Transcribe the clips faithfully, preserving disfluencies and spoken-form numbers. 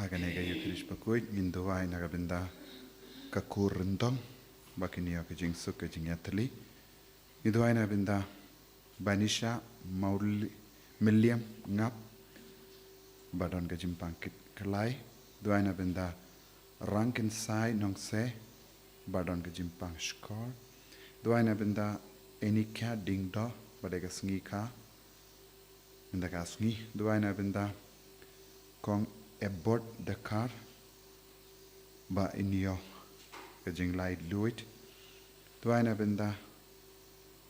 Kane ka Eucharist bakhuid ngin duwai na ka bynta ka kur ryndong ba kin ïoh ka jingsuk ka jingïatylli. Ngin duwai na ka bynta Banisha Mauli-, Milliam Ngap ba don ka jingpang kit kalai. Duwai na ka bynta Rangkynsai Nongse ba don ka jingpang shkor. Duwai na ka bynta Enikia Dingdo ba dei ka sngi ka mynta ka sngi. Duwai na ka bynta Kong Ebot Dakar ba in ïoh ka jinglait luid. Duwai na ka bynta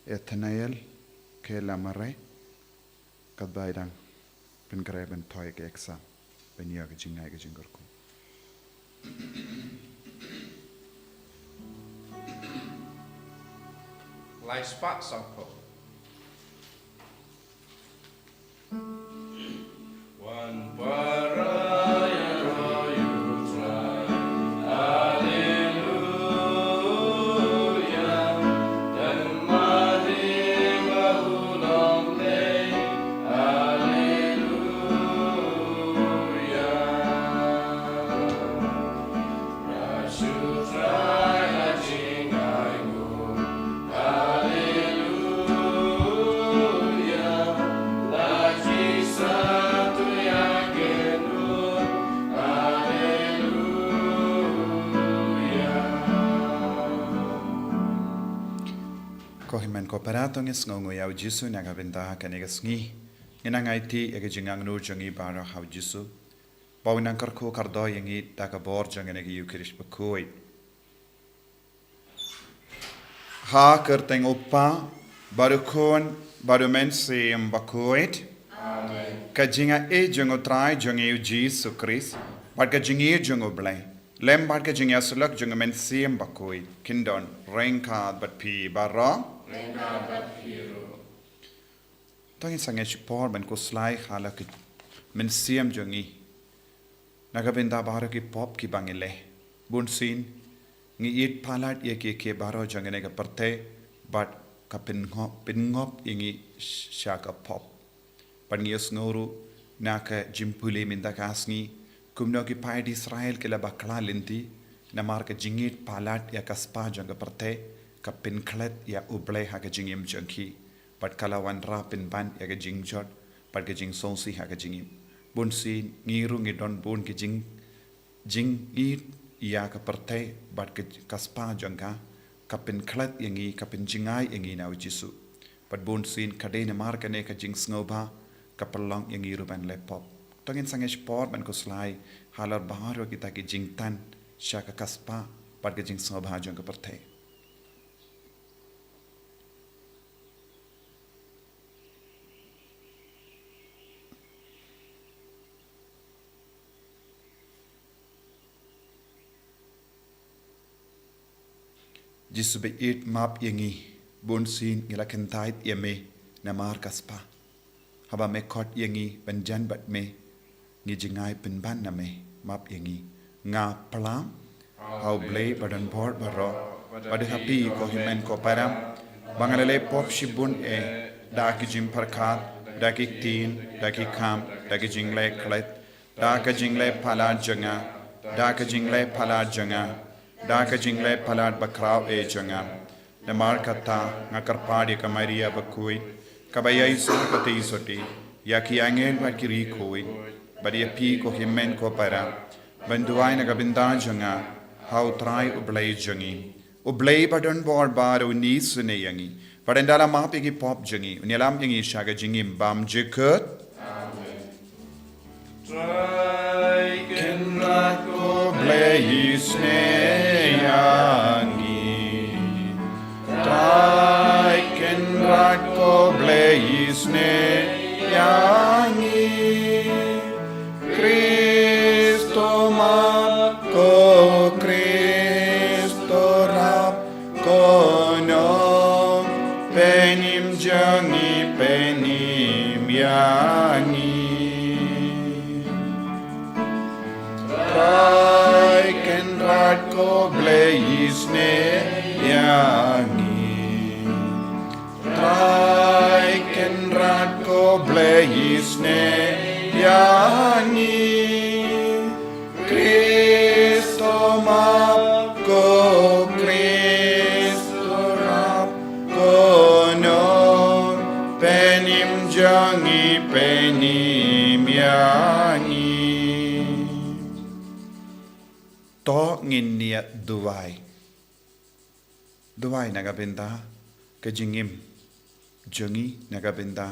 Ethnael Kela Mare, katba i dang pynkhreh ban thoh ïa ka exam, ban ïoh ka jingngai ka jingkyrkhu. Lai spah sawphew. Wan para ïaroh ïa U Trai. Haleluya. Dan maham ba u long Blei. Haleluya. Ko hynmen ko para, to ngin sngewnguh ïa U Jisu na ka bynta kane ka sngi. Ngin nang aiti ïa ka jingangnud jong ngi baroh ha U Jisu, ba un nang kyrkhu kyrdoh ïa ngi da ka bor jong kane ka Eucharist bakhuid. Ha ka kyrteng U Kpa, bad U Khun, bad U Mynsiem Bakhuid. Amen. Ka jingaiei jong U Trai jong ngi U Jisu Khrist, bad ka jingïeit jong U Blei, lem bad ka jingïasyllok jong U Mynsiem Bakhuid, kin don ryngkat bad phi baroh. Ryngkat bad phi ruh. To ngin sangeh shipor ban khuslai ha la ka mynsiem jong ngi na ka bynta baroh ki pop kiba ngi leh. Bunsien ngi ïeit palat ïa ki, ki baroh jong kane ka pyrthei, bad ka pynngop, pynngop ïa ngi sha ka pop. Bad ngi ïohsngew ruh na ka jingpule mynta ka sngi, kumno ki paid Israel ki la bakla lynti namar ka jingïeit palat ïa ka spah jong ka pyrthei, ka pynklet ïa U Blei ha ka jingim jong ki. Bad ka la wanrah pynban ïa ka jingjot bad ka jingsngewsih ha ka jingim. Bunsien ngi ruh ngi don bun ki jing, jingïeit ïa ka pyrthei bad ka, ka spah jong ka, ka pynklet ïa ngi, ka pynjngai ïa ngi na U Jisu. Bad bunsien ka dei namar kane ka jingsngewbha ka pynlong ïa ngi ruh ban leh pop. To ngin sangeh shipor ban khuslai halor baroh kita ki jingtan sha ka, ka spah bad ka jingsngewbha jong ka pyrthei. Jisu ba ïeit, map ïa ngi, bunsien ngi la kyntait ïa me namar ka spah. Haba me khot ïa ngi ban jan bad me, ngi jngai pynban na me, map ïa ngi. Nga plam ha U Blei ba don bor baroh, bad ha phi ko hynmen ko para, ba nga la leh pop shibun eh, da ki jingpyrkhat, da ki ktien, da ki kam, da ki jingleh klet, da ka jingleh palat jong nga, da ka jingleh palat jong nga, da ka jingleh palat bakhraw eh jong nga. Namar kata nga kyrpad ïa ka Maria bakhuid, kaba ïaisah katei sotti, ïa ki angel bad ki riewkhuid, bad ïa phi ko hynmen ko para, ban duwai na ka bynta jong nga ha U Trai U Blei jong ngi. U Blei ba don bor baroh un isynei ïa ngi, bad un da la map ïa ki pop jong ngi, un ïalam ïa ngi sha ka jingim bymjukut. Trai Kynrad ko Blei isynei ïa ngi. Trai Kynrad ko Blei isynei ïa ngi. Krist to map ko, Krist to rap ko, nong pynim jong ngi pynim ïa ngi. Trai Kynrad ko Blei isynei ïa ngi. Trai Kynrad ko Blei isynei ïa ngi. jong ngi pynïaid ïa ngi. To ngin ïa duwai. Duwai na ka bynta ka jingim jong ngi, na ka bynta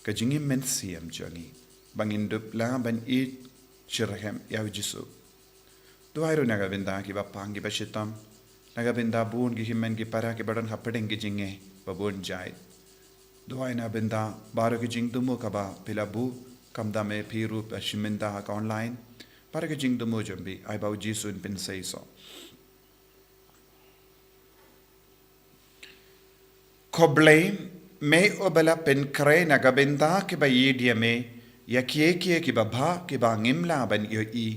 ka jingim mynsiem jong ngi, ba ngin dup lah ban ïeit shitrhem ïa u Jisu. Duwai ruh na ka bynta kiba pang, kiba shitom, na ka bynta bun ki hynmen ki para kiba don hapdeng ki jingeh ba bun jait. Duwai na bynta baroh ki jingthmu kaba phi la buh, khamtam eh phi ruh ba shim bynta ha ka online. Baroh ki jingthmu jong phi, ai ba u Jisu un pynseisoh. Ko Blei, me uba la pynkhreh na ka bynta kiba ïeit ïa me ïa kiei kiei kiba bha kiba ngim lah ban ïohi,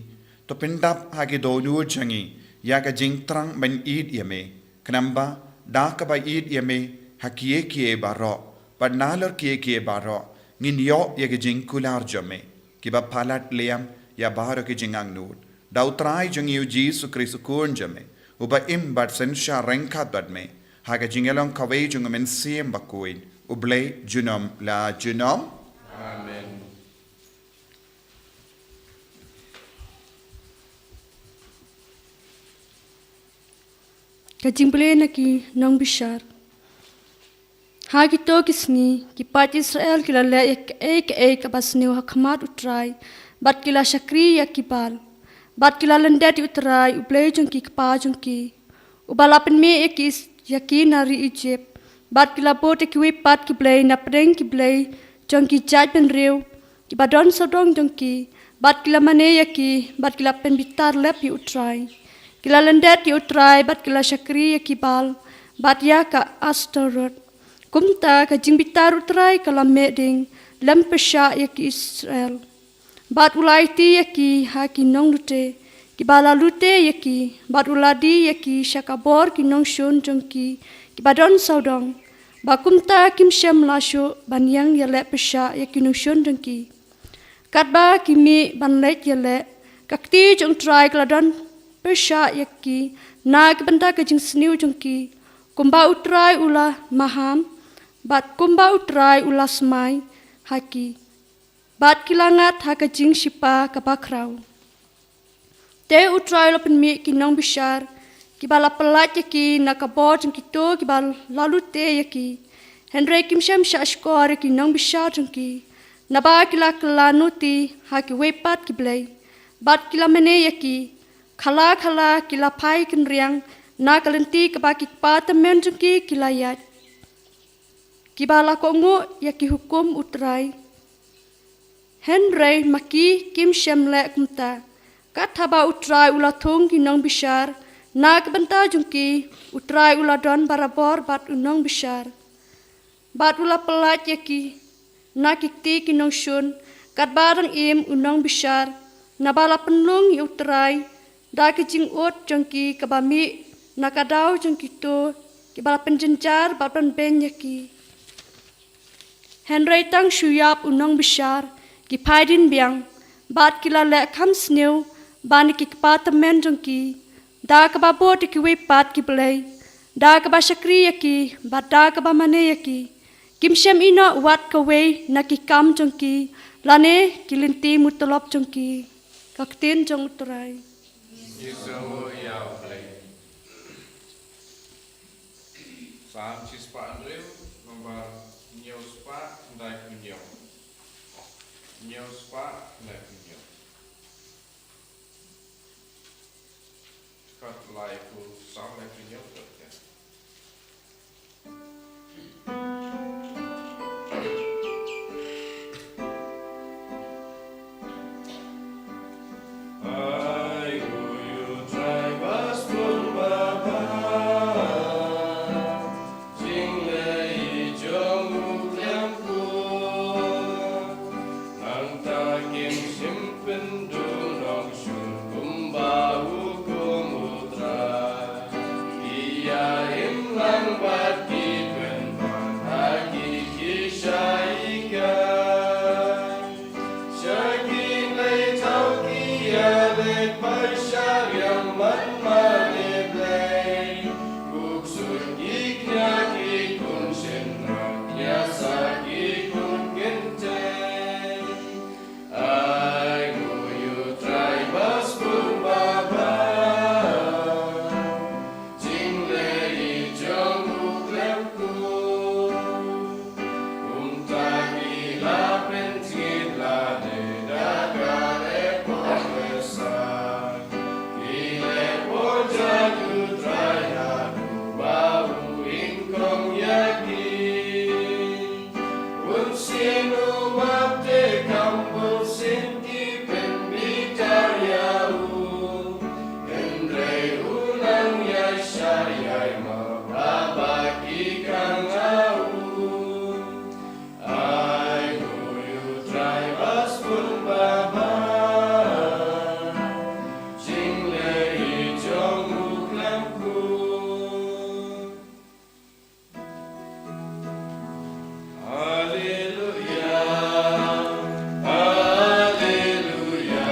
to pyndap ha ki dohnud jong ngi ïa ka jingthrang ban ïeit ïa me. Khnang ba da kaba ïeit ïa me ha kiei kiei baroh, bad nalor kiei kiei baroh, ngin ïoh ïa ki jingkular jong me kiba palat liam ïa baroh ki jingangnud. Da u Trai jong ngi u Jisu Khrist u Khun jong me, uba im bad synshar ryngkat bad me ha ka jingïalong kawei jong u Mynsiem Bakhuid, U Blei junom la junom. Amen. Ka jingpule na ki nongbishar. Ha kito ki sngi, ki paid Israel ki la leh ïa kaei kaei kaba sniew ha khmat u Trai, bad ki la shakri ïa ki Baal, bad ki la lyndet ïa u Trai, U Blei jong ki kpa jong ki, uba la pynmih ïa ki, ïa ki na ri Ijipt, bad ki la bud ïa kiwei pat ki blei napdeng ki blei jong ki jaitbynriew kiba don sawdong jong ki, bad ki la mane ïa ki, bad ki la pynbitar lep ïa u Trai. Ki la lyndet ïa u Trai, bad ki la shakri ïa ki Baal, bad ïa ka Astorot. Kumta ka jingbitar u Trai ka la mih ding lem pyrshah ïa ki Israel. Bad u la aiti ïa ki ha ki nonglute kiba la lute ïa ki, bad u la die ïa ki sha ka bor ki nongshun jong ki kiba don sawdong, ba kumta kim shym la shuh ban ïeng ïaleh pyrshah ïa ki nongshun jong ki. Katba ki mih ban leit ïaleh, ka kti jong u Trai ka la don pyrshah ïa ki na ka bynta ka jingsniew jong ki, kumba u Trai u la maham, bad kumba u Trai u la smai ha ki, bad ki la ngat ha ka jingshipa kaba khraw. Te u Trai u la pynmih ki nongbishar kiba la pyllait ïa ki na ka bor jong kito kiba la lute ïa ki. Hynrei kim shym shah shkor ïa ki nongbishar jong ki, naba ki la kylla nuti ha kiwei pat ki blei, bad ki la mane ïa ki. Khala khala ki la phai kynriang na ka lynti kaba ki kpa tymmen jong ki ki la ïaid, kiba la kohnguh ïa ki hukum u Trai. Hynrei ma ki kim shym leh kumta. Kat haba u Trai u la thung ki nongbishar na ka bynta jong ki, u Trai u la don barabor bad u nongbishar, bad u la pyllait ïa ki na ki kti ki nongshun, katba dang im u nongbishar, naba la pynlong ïa u Trai da ka jingud jong ki kaba mih na ka daw jong kito kiba la pynjynjar bad pynbeiñ ïa ki. Hynrei tang shu ïap u nongbishar, ki phai dien biang, bad ki la leh kham sniew ban ïa ki kpa tymmen jong ki, da kaba bud ïa kiwei pat ki blei, da kaba shakri ïa ki, bad da kaba mane ïa ki. Kim shym ïehnoh wat kawei na ki kam jong ki lane ki lynti mutulop jong ki. Ka ktien jong u Trai. Ngi sngew ïa u Blei. Salm shispah hynriew, nombar hynñiew spah khyndai phew hynñiew. Hynñiew spah khyndai phew hynñiew. Kat lai ku Salm lai phew hynñiew kat ka. Sien u map te kam bun sien ki pynbitar ïa u. Hynrei u nang ïaishah ïa i map haba ki kynja u. Ai nguh ïa u Trai ba sbun babha. Jingleh jong u khlem kut. Haleluya, haleluya,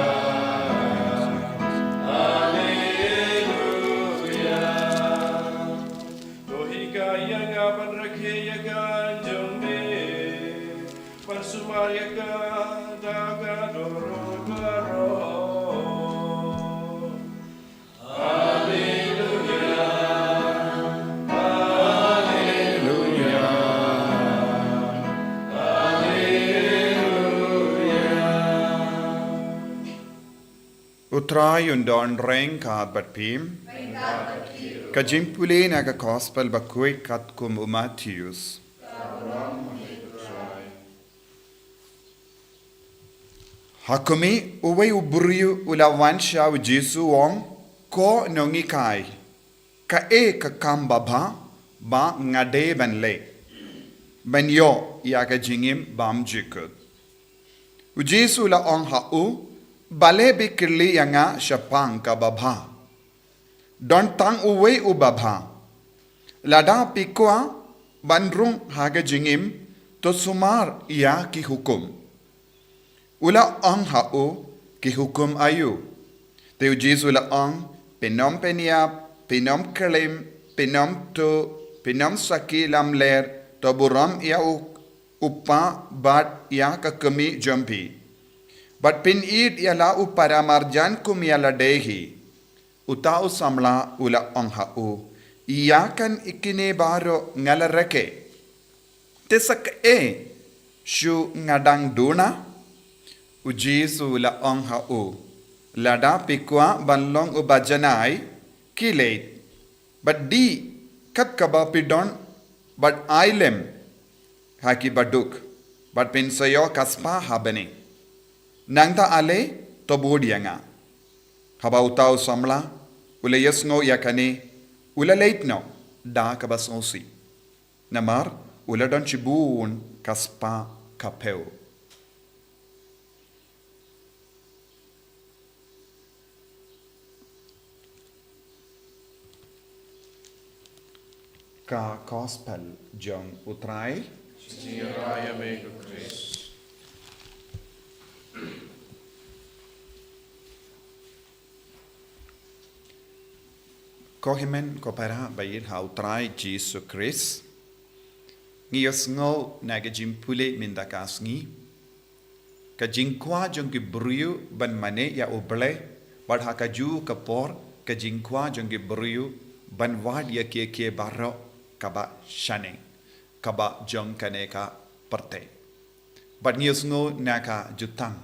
haleluya. To hikai ïa nga ban rakhe ïa ka jong me, ban sumar ïa ka da ka dohnud baroh. Haleluya, haleluya, haleluya. U Trai un don ryngkat bad phi. Ka jingpule na ka Gospel bakhuid katkum u Mathaios. Ha kumne, uwei u briew u la wan sha u Jisu u ong, Ko nonghikai, kaei ka kam babha ba nga dei ban leh, ban ïoh ïa ka jingim bymjukut? U Jisu u la ong ha u, Balei phi kylli ïa nga shaphang ka babha? Don tang uwei u babha. Lada phi kwah ban rung ha ka jingim, to sumar ïa ki hukum. U la ong ha u, Ki hukum aïu? Te u Jisu u la ong, Phin ym pynïap, phin ym klim, phin ym tuh, phin ym sakhi lamler, to burom ïa u, u kpa bad ïa ka kmie jong phi, bad phin ïeit ïa la u para marjan kum ïa lade hi. Uta u samla u la ong ha u, Ïa kane baroh nga la rakhe. Te sa kaei shuh nga dang duna? U Jisu u la ong ha u, Lada phi kwah ban long u bajanai, khie leit, bad dih kat kaba phi don, bad ai lem ha ki baduk, bad phin sa ïoh ka spah ha bneng. Nangta ale, to bud ïa nga. Haba uta u samla u la ïohsngew ïa kane, u la leit noh da kaba sngewsih, namar u la don shibun ka spah ka phew. Ka Gospel jong u Trai. Jingïarap ïa me ko Khrist. Ko hynmen ko para ba ïeit ha u Trai Jisu Khrist. Ngi ïohsngew na ka jingpule mynta ka sngi, ka jingkwah jong ki briew ban mane ïa U Blei, bad ha kajuh ka por ka jingkwah jong ki briew ban wad ïa kiei kiei baroh kaba shane, kaba jong kane ka pyrthei. Bad ngi ïohsngew na ka jutang,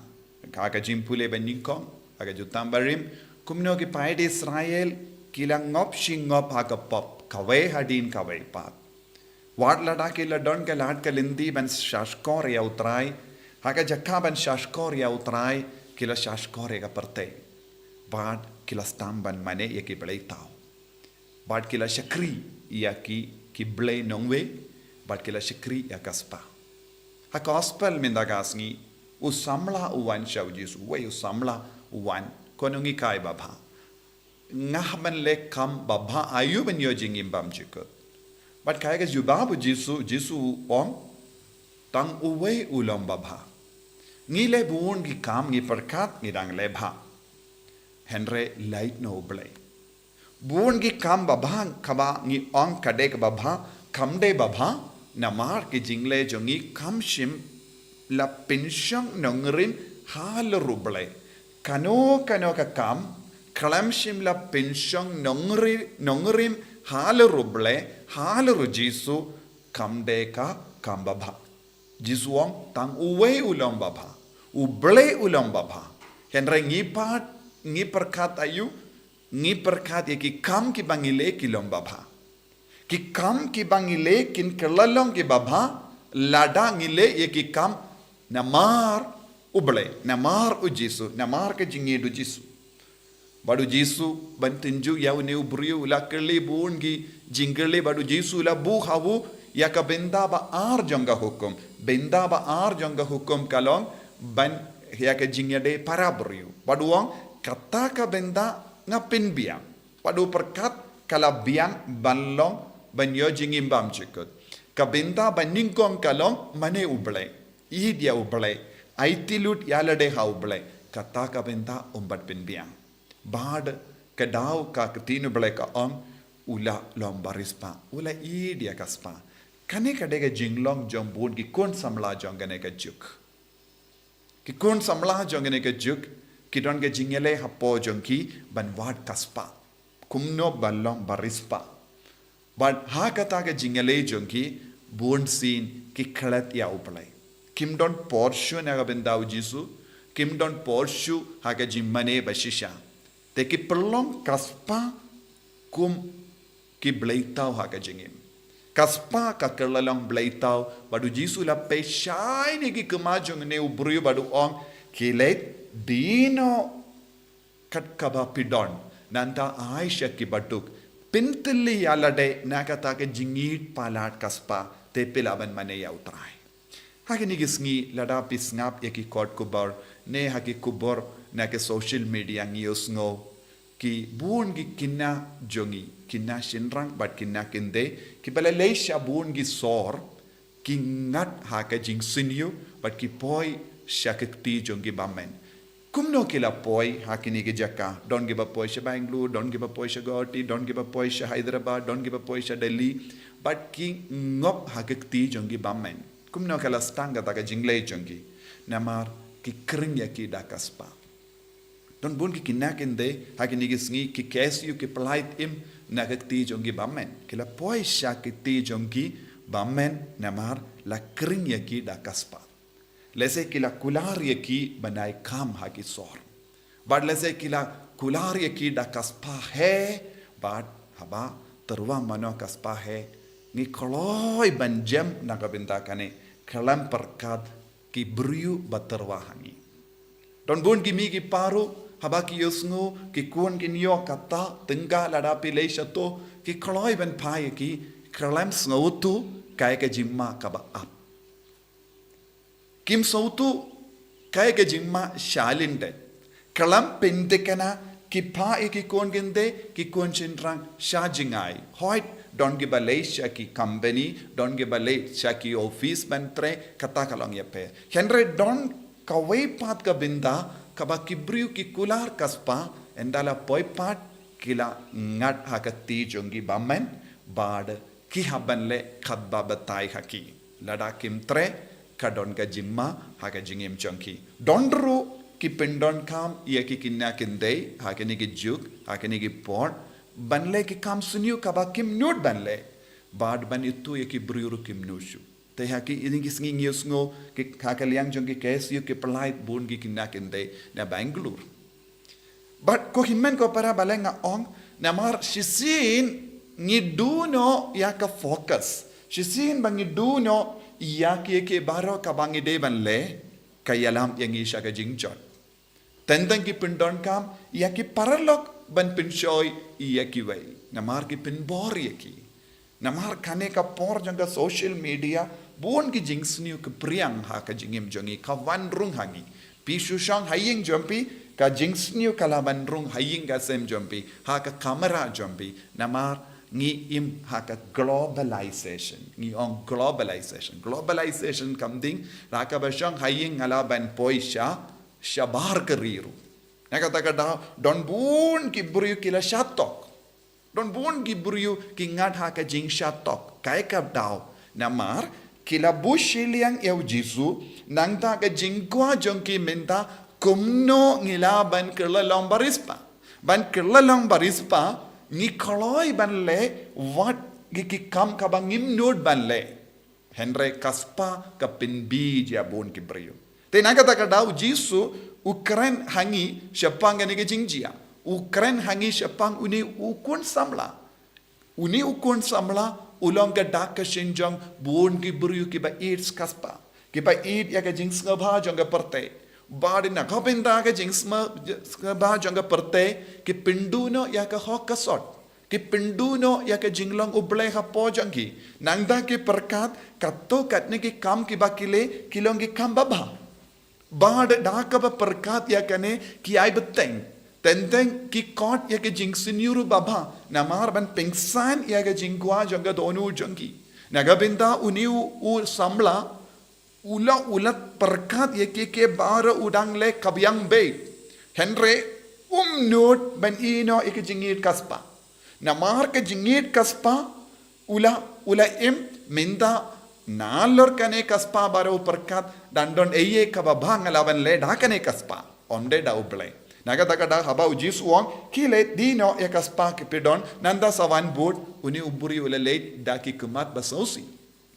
ka, ka jingpule ba nyngkong, ha ka jutang barim, kumno ki paid Israel ki la ngop shi ngop ha ka pop, kawei hadien kawei pat. Wat lada ki la don ka lad ka lynti ban shahshkor ïa u Trai, ha ka jaka ban shahshkor ïa u Trai, ki la shahshkor ïa ka pyrthei. Bad ki la sdang ban mane ïa ki blei thaw. Bad ki la shakri ïa ki, ki blei nongwei, bad ki la shakri ïa ka spah. Ha ka Gospel mynta ka sngi, u samla u wan sha u Jisu, uwei u samla u wan, ko nonghikai babha. Nga hap ban leh kam babha aïu ban ïoh jingim bymjukut? Bad kaei ka jubab u Jisu, Jisu u ong, tang uwei u long babha. Ngi leh bun ki kam, ngi pyrkhat ngi dang leh bha. Hynrei lait noh U Blei. Bun ki kam babha kaba ngi ong ka dei ka babha, kam dei babha, namar ki jingleh jong ngi kam shym la pynshong nongrim halor U Blei. Kano kano ka kam, khlem shym la pynshong nongri-, nongrim halor U Blei, halor u Jisu, kam dei ka kam babha. Jisu u ong tang uwei u long babha. U Blei u long babha. Hynrei ngi pat, ngi pyrkhat aïu, ngi pyrkhat ïa ki kam kiba ngi leh ki long babha. Ki kam kiba ngi leh kin kylla long ki babha, lada ngi leh ïa ki kam namar U Blei, namar U Jisu, namar ka jingïeit U Jisu. Bad U Jisu, ban tynjuh ïa une u briew, u la kylli bun ki jingkylli, bad U Jisu u la buh ha u ïa ka bynta ba ar jong ka hukum. Bynta ba ar jong ka hukum ka long ban ïa ka jingïadei para briew. Bad u ong, kata ka bynta nga pynbiang. Bad u pyrkhat ka la biang ban long ban ïoh jingim bymjukut. Ka bynta ba nyngkong ka long mane U Blei. Ïeit ïa U Blei. Aiti lut ïalade ha U Blei. Kata ka bynta um pat pynbiang. Bad ka daw ka ktien U Blei ka ong, u la long ba riewspah, u la ïeit ïa ka spah. Kane ka dei ka jinglong jong bun ki khun samla jong kane ka juk. Ki khun samla jong kane ka juk, ki don ka jingïaleh hapoh jong ki ban wad ka spah. Kumno ban long ba riewspah. Bad ha kata ka jingïaleh jong ki, bun sien ki klet ïa U Blei. Kim don por shuh na ka bynta U Jisu, kim don por shuh ha ka jingmane ba shisha. Te ki pynlong ka spah kum ki bleitaw ha ka jingim. Ka spah ka kylla long bleitaw, bad U Jisu u la peit shai ne ki khmat jong une u briew bad u ong, ki leit dino kat kaba phi don, nangta ai sha kiba duk. Pyntylli ïalade na kata ka jingïeit palat ka spah, te phi lah ban mane ïa U Trai. Ha kine ki sngi lada phi sngap ïa ki kot khubor, ne ha ki khubor na ki social media ngi ïohsngew, ki bun ki khynnah jong ngi, khynnah shynrang bad khynnah kynthei, kiba la leit sha bun ki sor, ki ngat ha ka jingsniew, bad ki poi sha ki kti jong ki bymmen. Kumno ki la poi ha kine ki jaka, don kiba poi sha Bangalore, don kiba poi sha Guwahati, don kiba poi sha Hyderabad, don kiba poi sha Delhi, bad ki ngop ha ki kti jong ki bymmen. Kumno ka la sdang kata ka jingleit jong ki, namar ki khring ïa ki da ka spah. Don bun ki khynnah kynthei, ha kine ki sngi ki K S U ki pyllait im na ki kti jong ki bymmen. Ki la poi sha ki kti jong ki bymmen namar la khring ïa ki da ka spah. Lehse ki la kular ïa ki ban ai kam ha ki sor. Bad lehse ki la kular ïa ki da ka spah hi, bad haba tyrwa mano ka spah hi, ngi kloi ban jem na ka bynta kane, khlem pyrkhat ki briew ba tyrwa ha ngi. Don bun ki mei ki pa ruh, haba ki ïohsngew, ki khun kin ïoh kata tyngka lada phi leit shato, ki kloi ban phah ïa ki, khlem sngewthuh kaei ka jingma kaba ap. Kim sngewthuh kaei ka jingma shalyndet. Khlem pynthikna, ki phah ïa ki khun kynthei, ki khun shynrang sha jngai. Hooid, don kiba leit sha ki company, don kiba leit sha ki office ban trei, kata ka long ïapher. Hynrei don kawei pat ka bynta, kaba ki briew ki kular ka spah, ynda la poi pat ki la ngat ha ki kti jong ki bymmen, bad ki hap ban leh katba batai ha ki. Lada kim trei, ka don ka jingma ha ka jingim jong ki. Don ruh ki pyndonkam ïa ki khynnah kynthei, ha kine ki juk, ha kine ki por, ban leh ki kam sniew kaba kim nud ban leh. Bad ban ithuh ïa ki briew ruh kim nud shuh. Te ha kine ki sngi ngi ïohsngew, ki, ha ka liang jong ki K S U ki pyllait bun ki khynnah kynthei na Bangalore. Bad ko hynmen ko para, balei nga ong, namar shisien ngi duh noh ïa ka focus. Shisien ba ngi duh noh ïa kiei kiei baroh kaba ngi dei ban leh, ka ïalam ïa ngi sha ka jingjot. Teng teng ki pyndonkam ïa ki paralok ban pynshoi ïa kiwei. Namar ki pynbor ïa ki. Namar kane ka por jong ka social media, bun ki jingsniew ki pdiang ha ka jingim jong ngi, ka wan rung ha ngi. Phi shu shong ha ïing jong phi, ka jingsniew ka la wan rung ha ïing ka sem jong phi, ha ka kamra jong phi. Namar ngi im ha ka globalization. Ngi ong globalization. Globalization kam dei, lada kaba shong ha ïing nga lah ban poi sha, shabar ka ri ruh. Na kata ka daw, don bun ki briew ki la shah tok. Don bun ki briew ki ngat ha ka jingshah tok. Kaei ka daw? Namar ki la buh shiliang ïa u Jisu, nangta ka jingkwah jong ki mynta kumno ngi lah ban kylla long ba riewspah. Ban kylla long ba riewspah, ngi kloi ban leh wat ki, ki kam kaba ngim nud ban leh. Hynrei ka spah ka pynbit ïa bun ki briew. Te na kata ka daw u Jisu u kren ha ngi shaphang kane ka jingjia. U kren ha ngi shaphang une u khun samla. Une u khun samla U long ka dak ka shin jong bun ki briew kiba ïeit ka spah, kiba ïeit ïa ka jingsngewbha jong ka pyrthei. Bad na ka bynta ka jingsngewbha jong ka pyrthei, ki pynduh noh ïa ka hok ka sot, ki pynduh noh ïa ka jinglong U Blei hapoh jong ki. Nangta ki pyrkhat katto katne ki kam kiba ki leh ki long ki kam babha. Bad da kaba pyrkhat ïa kane ki ai bteng. Teng teng ki khot ïa ka jingsniew ruh babha namar ban pynksan ïa ka jingkwah jong ka dohnud jong ki. Na ka bynta une u samla, u la, u la pyrkhat ïa kiei kiei baroh, u dang leh ka biang beit. Hynrei um nud ban ïehnoh ïa ka jingïeit ka spah. Namar ka jingïeit ka spah, u la, u la im, mynta nalor kane ka spah baroh u pyrkhat, dang don ei ei kaba bha nga lah ban leh da kane ka spah. Ym dei da U Blei. Na kata ka daw haba U Jisu u ong, khie leit die noh ïa ka spah kiba phi don, nangta sa wan bud, une u briew u la leit da ki khmat ba sngewsih.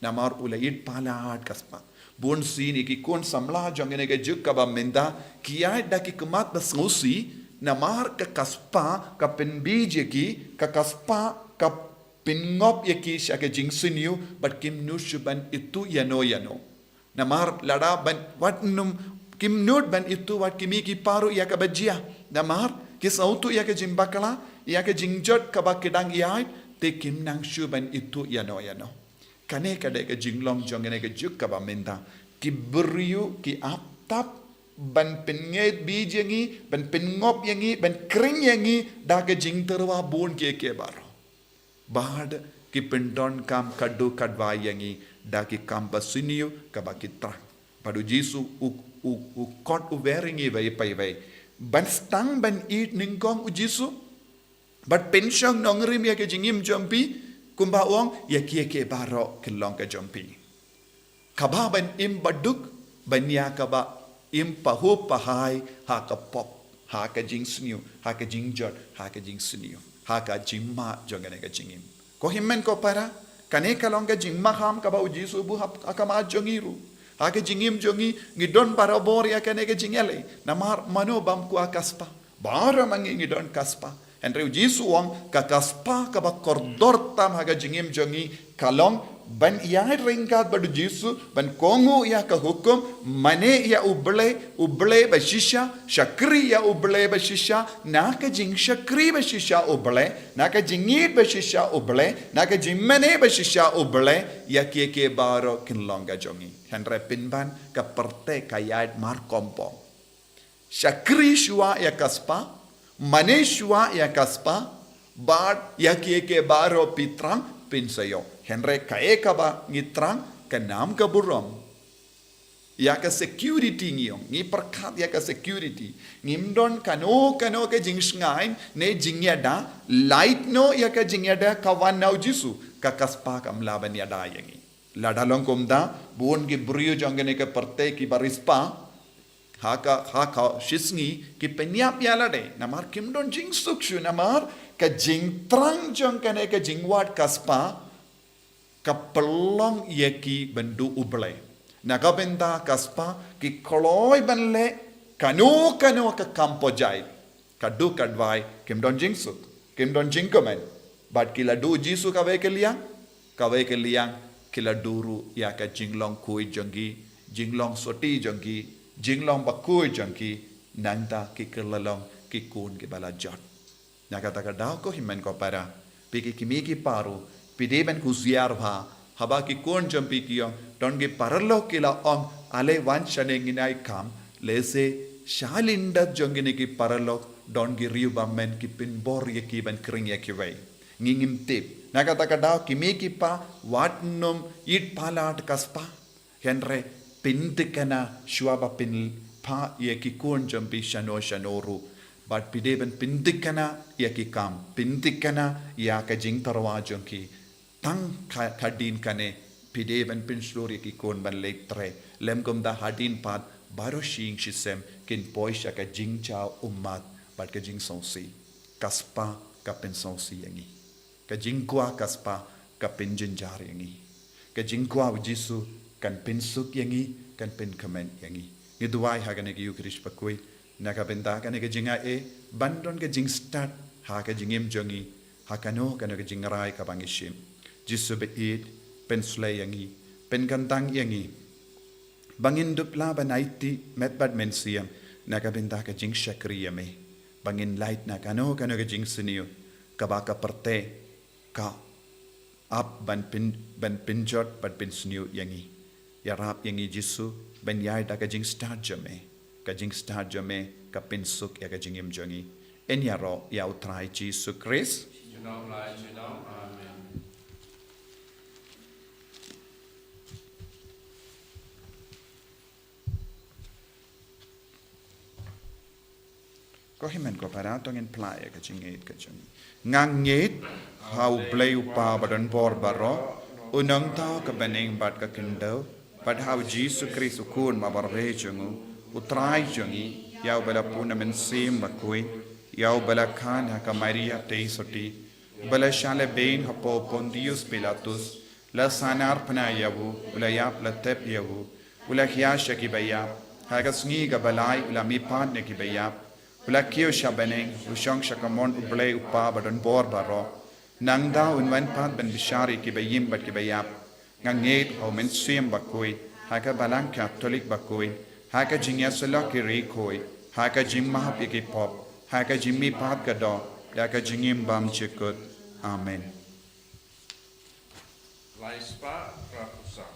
Namar u la ïeit palat ka spah. Bun sien ïa ki khun samla jong kane ka juk kaba mynta ki ïaid da ki khmat ba sngewsih, namar ka, ka spah ka pynbeit ïa ki, ka, ka spah ka pynngop ïa ki sha ka jingsniew, bad kim nud shuh ban ithuh ïano ïano. Namar lada ban wat nym, kim nud ban ithuh wat ki mei ki pa ruh ïa kaba jia. Namar ki sngewthuh ïa ka jingbakla, ïa ka jingjot kaba ki dang ïaid, te kim nang shuh ban ithuh ïano ïano. Kane ka dei ka jinglong jong kane ka juk kaba mynta. Ki briew ki ap tap ban pynngeit beit ïa ngi, ban pynngop ïa ngi, ban khring ïa ngi da ka jingtyrwa bun kiei kiei baroh. Bad ki pyndonkam khadduh khadwai ïa ngi da ki kam ba sniew kaba ki thrang. Bad U Jisu u, u, u khot u wer ïa ngi iwei pa iwei ban sdang ban ïeit nyngkong U Jisu. Bad pynshong nongrim ïa ka jingim jong phi, kumba u ong, ïa kiei kiei baroh kin long ka jong phi. Kaba ban im baduk, ban ïa kaba im pahuh pahai ha ka pop, ha ka jingsniew, ha ka jingjot, ha ka jingsniew, ha ka jingma jong kane ka jingim. Ko hynmen ko para, kane ka long ka jingmaham kaba U Jisu u buh ha ka khmat jong ngi ruh. Ha ka jingim jong ngi, ngi don barabor ïa kane ka jingïaleh. Namar mano bym kwah ka spah? Baroh ma ngi ngi don ka spah. Hynrei U Jisu u ong ka, ka spah kaba kordor tam ha ka jingim jong ngi ka long ban ïaid ryngkat bad U Jisu, ban kohnguh ïa ka hukum, mane ïa U Blei, U Blei ba shisha, shakri ïa U Blei ba shisha, na ka jingshakri ba shisha U Blei, na ka jingïeit ba shisha U Blei, na ka jingmane ba shisha U Blei, ïa kiei kiei baroh kin long ka jong ngi. Hynrei pynban ka pyrthei ka ïaid markompong. Shakri shuwa ïa ka spah, mane shuwa ïa ka spah, bad ïa kiei kiei baroh phi thrang phin sa ïoh. Hynrei kaei kaba ngi thrang, ka nam ka burom. Ïa ka security ngi ong, ngi pyrkhat ïa ka security. Ngim don kano kano ka jingshngaiñ ne jingïada, lait noh ïa ka jingïada ka wan na U Jisu, ka, ka spah kam lah ban ïada ïa ngi. Lada long kumta, bun ki briew jong kane ka pyrthei kiba riewspah, ha ka, ha ka shisngi ki pynïap ïa lade, namar kim don jingsuk shuh, namar ka jingthrang jong kane ka jingwad ka spah ka pynlong ïa ki ban duh U Blei. Na ka bynta ka spah ki kloi ban leh kano kano ka kam pyrshah. Khadduh khadwai kim don jingsuk, kim don jingkmen. Bad ki la duh U Jisu kawei ka liang, kawei ka liang ki la duh ruh ïa ka jinglong khuid jong ki, jinglong sotti jong ki, jinglong bakhuid jong ki, nangta ki kylla long ki khun kiba la jot. Na kata ka daw ko hynmen ko para, phi ki kmie ki kpa ruh, phi dei ban khusiar bha, haba ki khun jong phi ki ong, don ki paralok ki la ong, ale wan shane ngin ai kam, lehse sha lyndet jong kine ki paralok, don ki riew bymmen ki pynbor ïa ki ban khring ïa kiwei. Ngi ngim tip. Na kata ka daw kmie ki kpa, wat nym ïeit palat ka spah. Hynrei pynthikna shuwa ba phin phah ïa ki khun jong phi shano shano ruh. Bad phi dei ban pynthikna ïa ki kam, pynthikna ïa ka jingtyrwa jong ki. Tang ka, hadien kane, phi dei ban pynshlur ïa ki khun ban leit trei. Lym kumta hadien pat, baroh shi ïing shi sem kin poi sha ka jingjaw ummat bad ka jingsngewsih. Ka spah ka pynsngewsih ïa ngi. Ka jingkwah ka spah ka pynjynjar ïa ngi. Ka jingkwah U Jisu kan pynsuk ïa ngi, kan pynkmen ïa ngi. Ngi duwai ha kane ka Ïukharist bakhuid, na ka bynta kane ka jingai, ban don ka jingstad ha ka jingim jong ngi, ha kano kano ka jingrai kaba ngi shim. Jisu ba ïeit, pynslei ïa ngi, pynkyntang ïa ngi, ba ngin dup lah ban aiti met bad mynsiem na ka bynta ka jingshakri ïa me, ba ngin lait na kano kano ka jingsniew kaba ka pyrthei ka ap ban pyn, ban pynjot, ban pynsniew ïa ngi. Ïarap ïa ngi Jisu ban ïaid da ka jingstad jong me, ka jingstad jong me ka pynsuk ïa ka jingim jong ngi. Yn ïaroh ïa U Trai Jisu Khrist. Junom la junom. Amen. Ko hynmen ko para, to ngin phla ïa ka jingngeit ka jong ngi. Nga ngeit ha U Blei U Kpa ba don bor baroh, U Nongthaw ka bneng bad ka khyndew, bad ha U Jisu Khrist U Khun ba barabor jong U, U Trai jong ngi, ïa uba la pun na Mynsiem Bakhuid, ïa uba la kha na ka Maria Theisotti, uba la shah lehbeiñ hapoh Pontius Pilatus, la sahnarphna ïa u, u la ïap, la tep ïa u, u la hiar sha ki baïap, ha ka sngi kaba lai u la mihpat na ki baïap, u la kiew sha bneng, u shong sha kamon U Blei U Kpa ba don bor baroh. Nangta un wan pat ban bishar ïa kiba im bad kiba ïap. Nga ngeit ha U Mynsiem Bakhuid, ha ka Balang Katholik bakhuid, ha ka jingïasyllok ki riewkhuid, ha ka jingmap ïa ki pop, ha ka jingmihpat ka doh, da ka jingim bymjukut. Amen. Lai spah phra phew saw.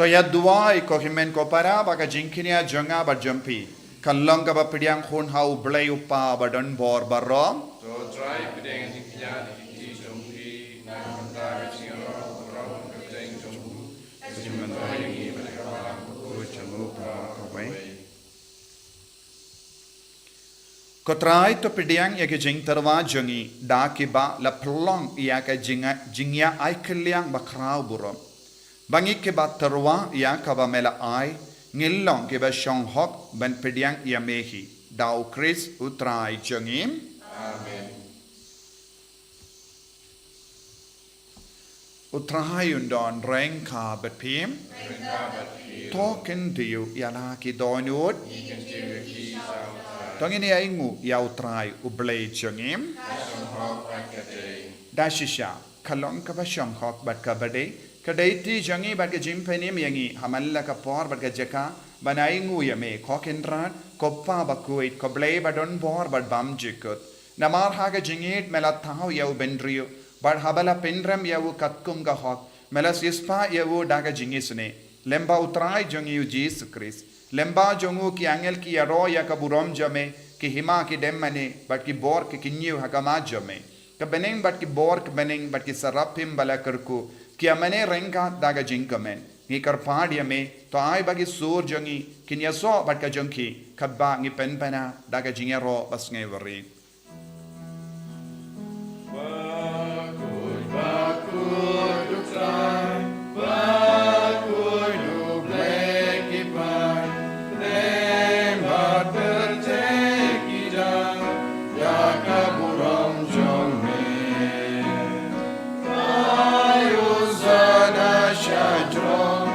To ïa duwai ko hynmen ko para ba ka jingkñia jong nga bad jong phi kan long kaba pdiang hun ha U Blei U Kpa ba don bor baroh. To Trai pdiang jingkñia ha ki kti jong phi na ka bynta ka jingïaroh baroh ka kyrteng jong u. Ka jingmyntoi jong ngi bad ka bynta ka jong u baroh kawei. Ko Trai to pdiang ïa ki jingtyrwa jong ngi da kiba la pynlong ïa ka jingïa, jingïa ai kylliang ba khraw burom. Ba ngi kiba tyrwa ïa kaba me la ai, ngin long kiba shong hok ban pdiang ïa me hi. Da U Khrist U Trai jong ngi. Amen. U Trai un don ryngkat bad phi. To kyntiew ïa la ki dohnud. To ngin ïa ainguh ïa U Trai U Blei jong ngi. Da shisha ka long kaba shong hok bad kaba dei, ka dei kti jong ngi bad ka jingpynim ïa ngi ha man la ka por bad ka jaka ban ainguh ïa me, ko Kynrad, ko Kpa bakhuid, ko Blei ba don bor bad bymjukut. Namar ha ka jingïeit me la thaw ïa u bynriew, bad haba la pynrem ïa u katkum ka hok, me la siewspah ïa u da ka jingisynei. Lem bad U Trai jong ngi U Jisu Khrist, lem bad jong u ki angel ki ïaroh ïa ka burom jong me, ki hima ki dem mane, bad ki bor ki kynñiew ha khmat jong me. Ka bneng bad ki bor ka bneng bad ki serapim ba la kyrkhu ki ïa mane ryngkat da ka jingkmen. Ngi kyrpad ïa me, to ai ba ki sur jong ngi kin ïasoh bad ka jong ki, katba ngi pynbna da ka jingïaroh ba sngewrit. Bakhuid, bakhuid U Trai, bakhuid U Blei ki paid, ïa ka burom jong me. Ai u sa da sha jrong,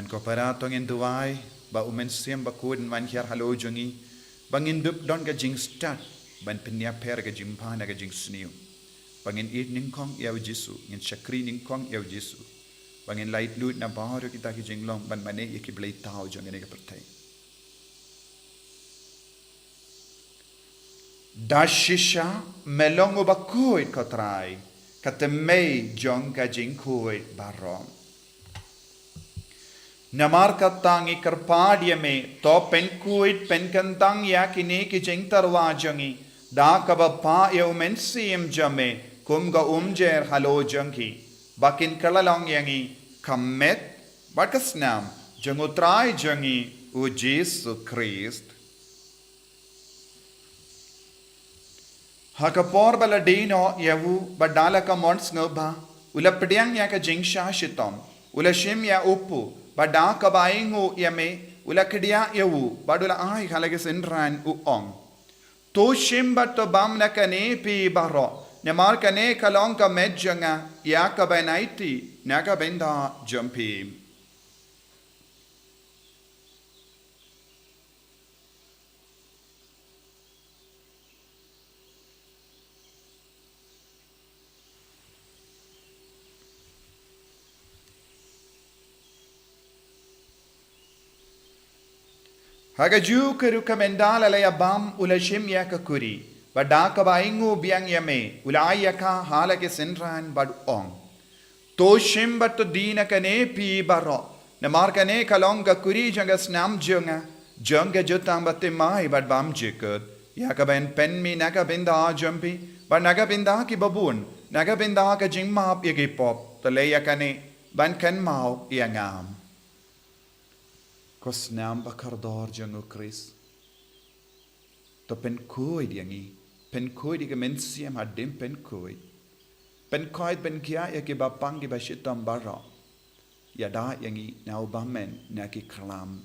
Ko para, to ngin duwai ba u Mynsiem Bakhuid un wan hiar halor jong ngi, ba ngin dup don ka jingstad ban pynïapher ka jingbha na ka jingsniew, ba ngin ïeit nyngkong ïa u Jisu, ngin shakri nyngkong ïa u Jisu, ba ngin laitluid na baroh kita ki jinglong ban mane ïa ki blei thaw jong kane ka pyrthei. Da shisha me long uba khuid, ko Trai, ka thymmei jong ka jingkhuid baroh. Namar kata ngi kyrpad ïa me, to pynkhuid pynkyntang ïa kine ki jingtyrwa jong ngi da kaba phah ïa u Mynsiem jong me kum ka umjer halor jong ki, ba kin kylla long ïa ngi ka met bad ka snam jong u Trai jong ngi u Jisu Khrist. Ha ka por ba la die noh ïa u, bad da la ka mon sngewbha, u la pdiang ïa ka jingshah shitom, u la shim ïa u kpu, bad da kaba ainguh ïa me, u la kdiah ïa u, bad u la ai ha la ki synran, u ong: To shim bad to bam na kane phi baroh, namar kane ka long ka met jong nga, ïa kaba yn aiti na ka bynta jong phi. Ha kajuh ka rukom, ynda la ïa bam, u la shim ïa ka khuri, bad da kaba ainguh biang ïa me, u la ai ïa ka ha la ki synran, bad u ong: To shim bad to die na kane phi baroh, namar kane ka long ka khuri jong ka snam jong nga, jong ka jutang bathymmai bad bymjukut, ïa kaba yn pynmih na ka bynta jong phi bad na ka bynta kiba bun, na ka bynta ka jingmap ïa ki pop. To leh ïa kane ban kynmaw ïa nga. Ko snam ba kordor jong u Khrist, to pynkhuid ïa ngi, pynkhuid ïa ka mynsiem hadien pynkhuid. Pynkhuid pynkhiah ïa kiba pang kiba shitom baroh. Ïada ïa ngi na u bymman na ki khlam.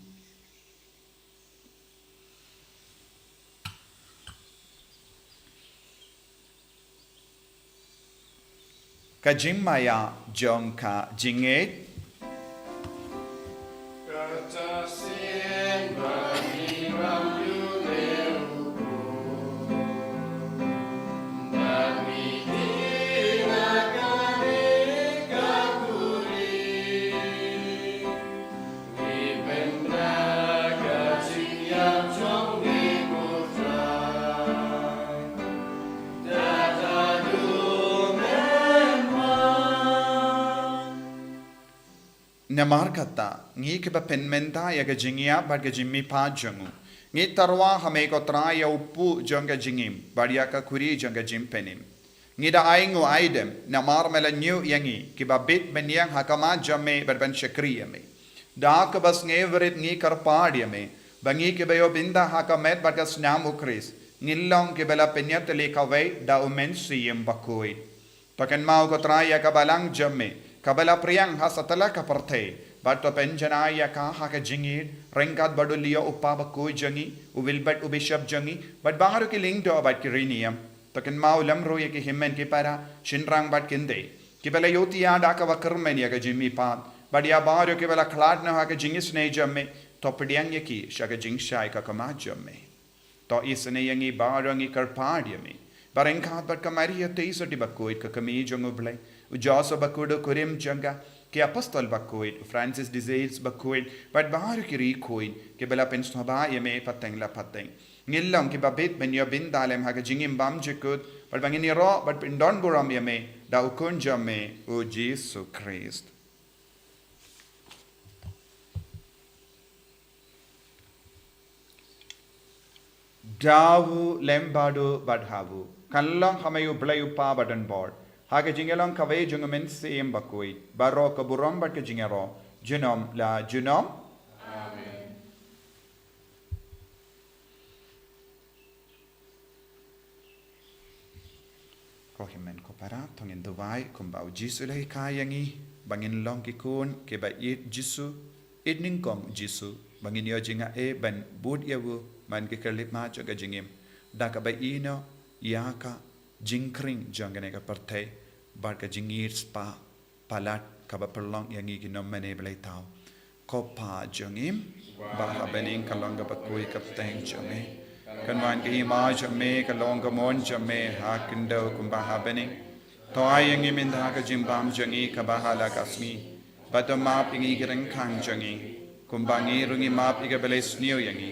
Ka jingmaïa jong ka jingngeit. Namar kata, ngi kiba pynmynta ïa ka jingïap bad ka jingmihpat jong u, ngi tyrwa ha me ko Trai ïa u kpu jong ka jingim bad ïa ka khuri jong ka jingpynim. Ngi da ainguh aidem, namar me la ñiew ïa ngi kiba bit ban ïeng ha khmat jong me bad ban shakri ïa me. Da kaba sngewrit ngi kyrpad ïa me, ba ngi kiba ïoh bynta ha ka met bad ka snam u Khrist, ngin long kiba la pynïatylli kawei da u Mynsiem Bakhuid. To kynmaw ko Trai ïa ka balang jong me, kaba la pdiang ha satlak ka pyrthei, bad to pynjanai ïa ka ha ka jingïeit, ryngkat bad u Leo u Kpa Bakhuid jong ngi, u Wilbert u Bishop jong ngi, bad baroh ki lyngdoh bad ki riewniam. To kynmaw lem ruh ïa ki hynmen ki para, shynrang bad kynthei, kiba la ïohthiah da kaba kyrmen ïa ka jingmihpat, bad ïa baroh kiba la khlad noh ha ka jingisynei jong me, to pdiang ïa ki sha ka jingshai ka khmat jong me. To isynei ïa ngi baroh, ngi kyrpad ïa me, ba ryngkat bad ka Maria Theisotti Bakhuid ka kmie jong u Blei, u Joseph Bakhuid u kurim jong ka, ki apostol bakhuid, u Francis de Sales Bakhuid, bad baroh ki riewkhuid kiba la pynsngewbha ïa me pateng la pateng, ngin long kiba bit ban ïoh bynta lem ha ka jingim bymjukut, bad ba ngin ïaroh bad pyndonburom ïa me da u Khun jong me u Jisu Khrist. Da u lem bad u bad ha u. Kan long ha me u Blei u Kpa badonbor, ha ka jingïalong kawei jong u Mynsiem Bakhuid, baroh ka burom bad ka jingïaroh, junom la junom. Amen. Ko hynmen ko para, to ngin duwai kumba u Jisu u la hikai ïa ngi, ba ngin long ki khun kiba ïeit Jisu, ïeit nyngkong Jisu, ba ngin ïoh jingaiei ban bud ïa u man ki khyllipmat jong ka jingim, da kaba ïehnoh ïa ka jingkhring jong kane ka pyrthei bad ka jingïeit spah palat kaba pynlong ïa ngi ki nongmane blei thaw. Ko Pa jong ngi ba ha bneng, ka long ka bakhuid ka bteng jong me. Kan wan ka hima jong me, ka long ka mon jong me ha khyndew kumba ha bneng. To ai ïa ngi mynta ka jingbam jong ngi kaba ha la ka sngi. Bad to map ïa ngi ki ryngkang jong ngi, kumba ngi ruh ngi map ïa kiba la sniew ïa ngi.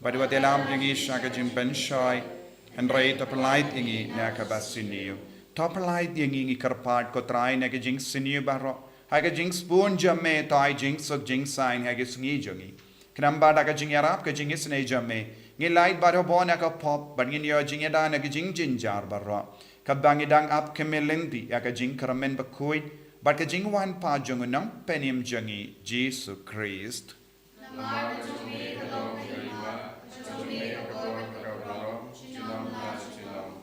Bad wat ïalam ïa ngi sha ka jingpynshoi, hynrei to pyllait ïa ngi na kaba sniew. To pyllait ïa ngi, ngi kyrpad ko Trai, na ka jingsniew baroh. Ha ka jingsbun jong me to ai jingsuk jingsaiñ ha ka sngi jong ngi. Khnang ba da ka jingïarap ka jingisynei jong me, ngin lait bad hapdeng ka pop, bad ngin ïoh jingïada na ka jingjynjar baroh. Katba ngi dang ap khmih lynti ïa ka jingkyrmen bakhuid bad ka jingwan pat jong u Nongpynim jong ngi Jisu Khrist.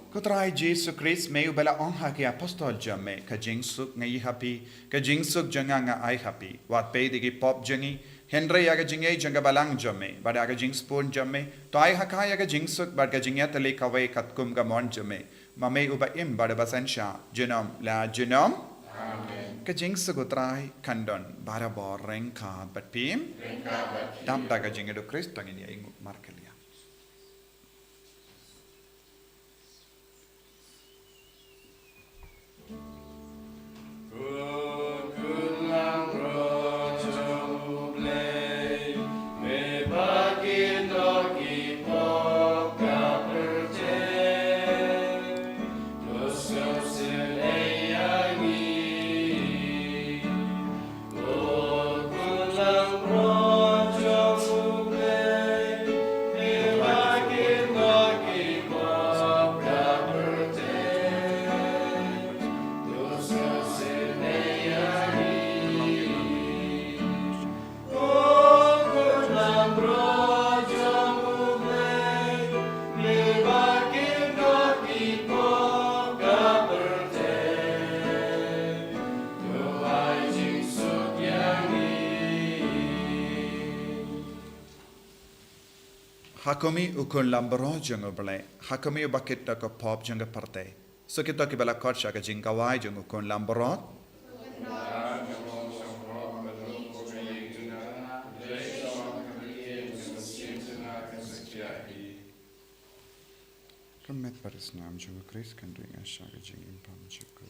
Ko Trai Jisu Khrist, me uba la ong ha ki apostol jong me, ka jingsuk nga ïa ha phi, ka jingsuk jong nga nga ai ha phi. Wat peit ïa ki pop jong ngi, hynrei ïa ka jingïeit jong ka balang jong me, bad ïa ka jingsbun jong me, to ai ha ka ïa ka jingsuk bad ka jingïatylli kawei katkum ka mon jong me. Ma me uba im bad uba synshar junom la junom. Amen. Ka jingsuk u Trai kan don barabor ryngkat bad phi. Ryngkat bad phi. Dap da ka jingïadukhrist to ngin ïa ïnguh markylliang. Ha khmih u khun lambaroh jong U Blei, ha khmih u bakit da ka pop jong ka pyrthei. Sa kito kiba la khot sha ka jingkawei jong u khun lambaroh. Ka met bad ka snam jong u Khrist kan ring sha ka jingim pam jong u.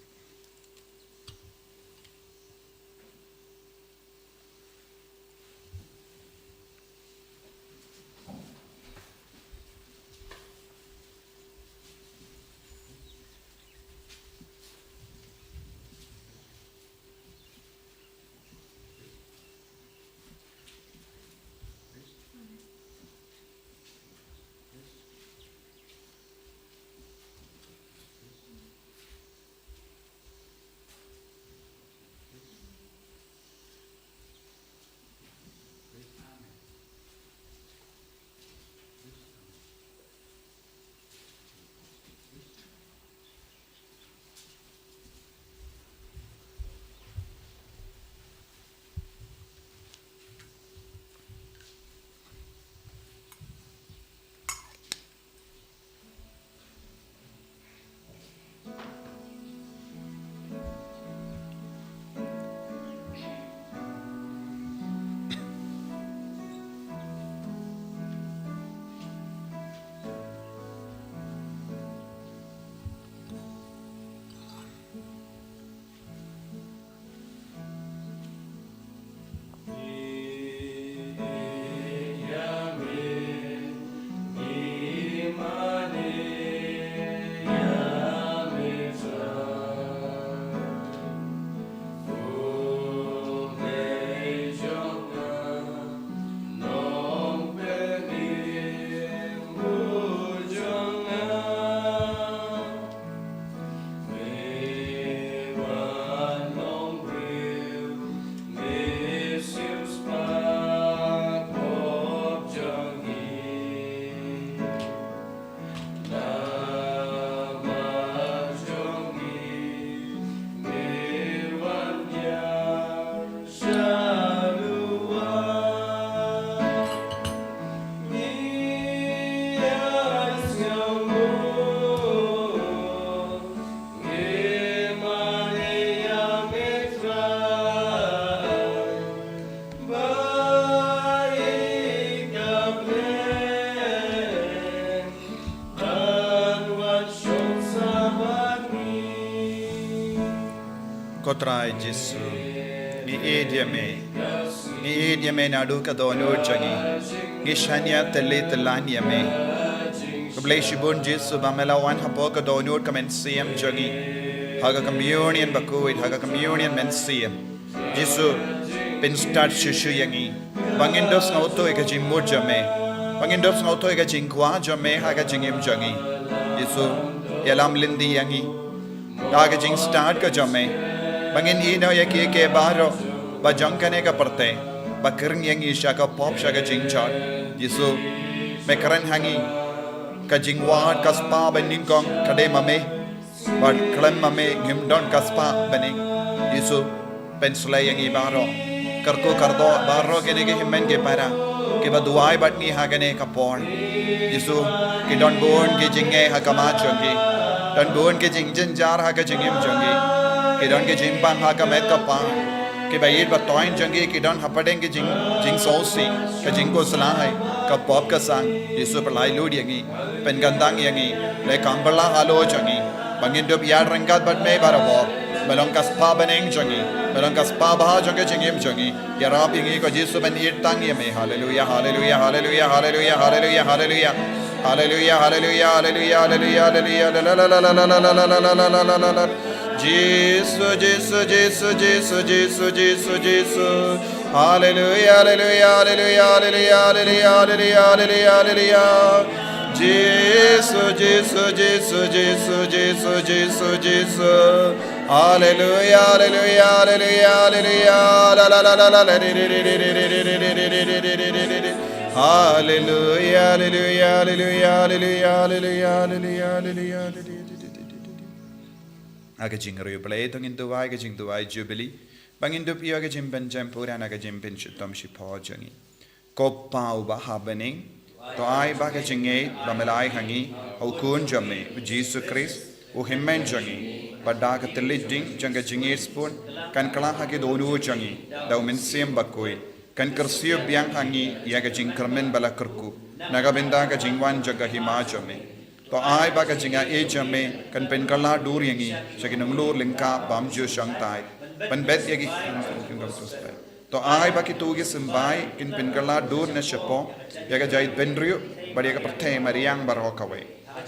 Ko Trai Jisu, ngi ïeit ïa me. Ngi ïeit ïa me naduh ka dohnud jong ngi. Ngi shaniah tylli tyllan ïa me. Khublei shibun Jisu ba me la wan hapoh ka dohnud ka mynsiem jong ngi. Ha ka communion bakhuid, ha ka communion mynsiem. Jisu, pynstad shuh shuh ïa ngi. Ba ngin dup sngewthuh ïa ka jingmut jong me. Ba ngin dup sngewthuh ïa ka jingkwah jong me ha ka jingim jong ngi. Jisu, ïalam lynti ïa ngi da ka jingstad ka jong me. Ba ngin ïehnoh ïa kiei kiei baroh ba jong kane ka pyrthei ba kren ïa ngi sha ka pop, sha ka jingjot. Jisu, me kren ha ngi ka jingwad ka spah banyngkong ka dei ma me. Bad khlem ma me ngim don ka spah bneng. Jisu, pynsleh ïa ngi baroh. Kyrkhu kyrdoh baroh kine ki hynmen ki para kiba duwai bad ngi ha kane ka por. Jisu, ki don bun ki jingeh ha khmat jong ki. Don bun ki jingjynjar ha ka jingim jong ki. Ki don ki jingbang ha ka met ka phad. Kiba ïeit ba thoiñ jong ki ki don hapdeng ki jing, jingsngewsih, ka jingkhuslai, ka pop ka sang. Jisu, pynlait lut ïa ngi. Pynkyntang ïa ngi. Leh kam bylla halor jong ngi. Ba ngin dup ïaid ryngkat bad me barabor. Me long ka spah bneng jong ngi. Me long ka spah bha jong ka jingim jong ngi. Ïarap ïa ngi ko Jisu ban ïeit tang ïa me. Haleluia, haleluia, haleluia, haleluia, haleluia, haleluia. Haleluia, haleluia, haleluia, haleluia, haleluia, la, la, la, la, la. Jisu, Jisu, Jisu, Jisu, Jisu, Jisu, Jisu. Haleluia, haleluia, haleluia, haleluia, haleluia, haleluia, haleluia, haleluia. Jisu, Jisu, Jisu, Jisu, Jisu, Jisu, Jisu. Haleluia, haleluia, haleluia, haleluia. La, la, la, la, la, la, ri, ri, ri. Haleluia, haleluia, haleluia, haleluia, haleluia, haleluia, haleluia. Ha ka jingriewblei to ngin duwai ka jingduwai Jubili. Ba ngin dup ïa ka jingpynjem pura na ka jingpynshitom shipor jong ngi. Ko Pa uba ha bneng, to ai ba ka jingngeit ba me la ai ha ngi, ha u Khun jong me, u Jisu Khrist, u Hynmen jong ngi, ba da ka thylliej ding jong ka jingngeit sbun, kan kylla ha ki dohnud jong ngi, da u Mynsiem Bakhuid, kan kyrsiew biang ha ngi ïa ka jingkyrmen ba la kyrkhu, na ka bynta ka jingwan jong ka hima jong me. To ai ba ka jingaiei jong me kan pynkylla dur ïa ngi sha ki nonglor lyngkha bymjur shongthait, ban bet ïa ki. To ai ba kito ki symbai kin pynkylla dur na shapoh ïa ka jaitbynriew bad ïa ka pyrthei mariang baroh kawei.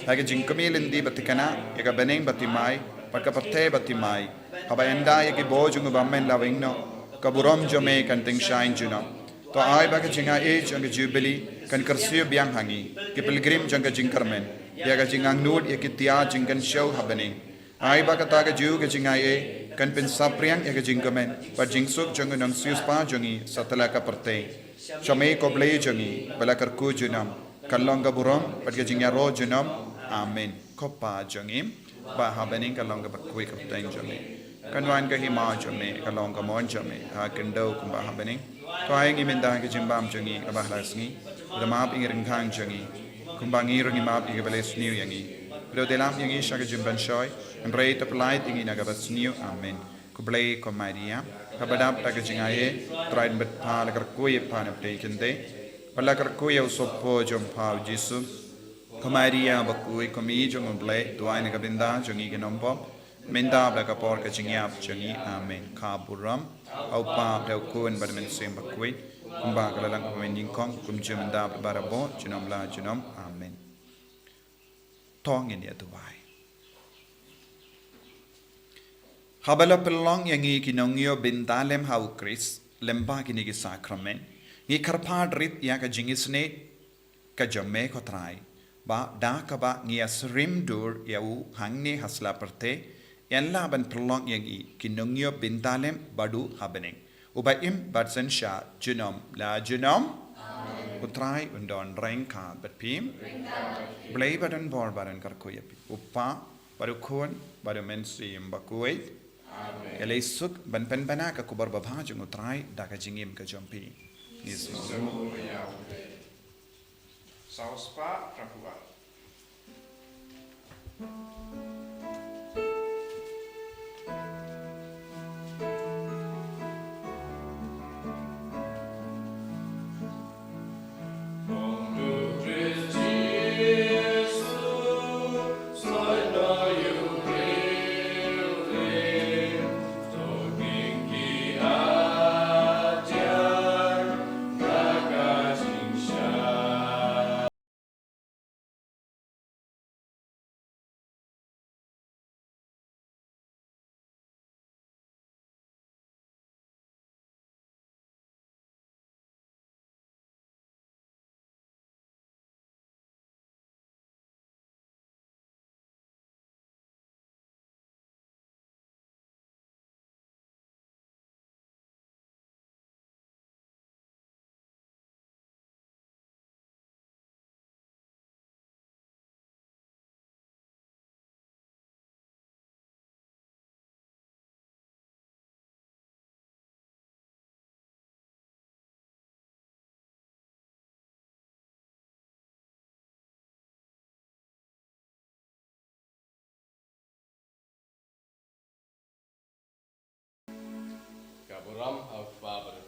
Ha ka jingkmie lynti ba thikna ïa ka bneng ba thymmai bad ka pyrthei ba thymmai, haba ynda ïa ki bor jong u Bymman la weng noh, ka burom jong me kan tyngshaiñ junom. To ai ba ka jingaiei jong ka Jubili kan kyrsiew biang ha ngi, ki pilgrim jong ka jingkyrmen, ïa ka jingangnud ïa ki tiar jingkynshew ha bneng. Ai ba kata kajuh ka jingaiei kan pynsaphriang ïa ka jingkmen bad jingsuk jong u nongsiewspah jong ngi satlak ka pyrthei. Sha me ko Blei jong ngi ba la kyrkhu junom, kan long ka burom bad ka jingïaroh junom. Amen. Ko Pa jong ngi ba ha bneng, kan long ka bakhuid ka kyrteng jong me. Kan wan ka hima jong me, kan long ka mon jong me ha khyndew kumba ha bneng. To ai ngi mynta ka jingbam jong ngi kaba ha la ka sngi. Bad map ïa ngi ryngkang jong ngi, kumba ngi ruh ngi map ïa kiba leh sniew ïa ngi. Bad to ym lap ïa ngi sha ka jingpynshoi, hynrei to pyllait ïa ngi na kaba sniew. Amen. Ko Blei, ko Maria kaba dap da ka jingaiei, Trai Nongpynim la kyrkhu ïa pha na pdeng ki kynthei, bad la kyrkhu ïa u sohpor jong pha u Jisu. Ko Maria bakhuid, ko Mei jong u Blei, duwai na ka bynta jong ngi ki nongpop, mynta bad ha ka por ka jingïap jong ngi. Amen. Ka burom ha u Pa bad ha u Khun bad ha u Mynsiem Bakhuid, kumba ka la long ha banyngkong, kumjuh mynta bad barabor, junom la junom. Amen. To ngin ïa duwai. Haba la pynlong ïa ngi ki nongïoh bynta lem ha u Khrist lyngba kine ki sakramen, ngi kyrpad rit ïa ka jingisynei ka jong me ko Trai, ba da kaba ngi ïa syriem dur ïa u hangne ha sla pyrthei, yn lah ban pynlong ïa ngi ki nongïoh bynta lem bad u ha bneng, uba im bad synshar junom la junom. Amen. U Trai un don ryngkat bad phi. Ryngkat bad phi. Blei ba don bor ba don kyrkhu ïa phi, u Pa bad u Khun bad u Mynsiem Bakhuid. Amen. Ïaleh suk ban pynbna ka khubor babha jong u Trai da ka jingim ka jong phi. Ngi sngewbha. Saw spah phra phew ar. Khuram ha u Kpa Bad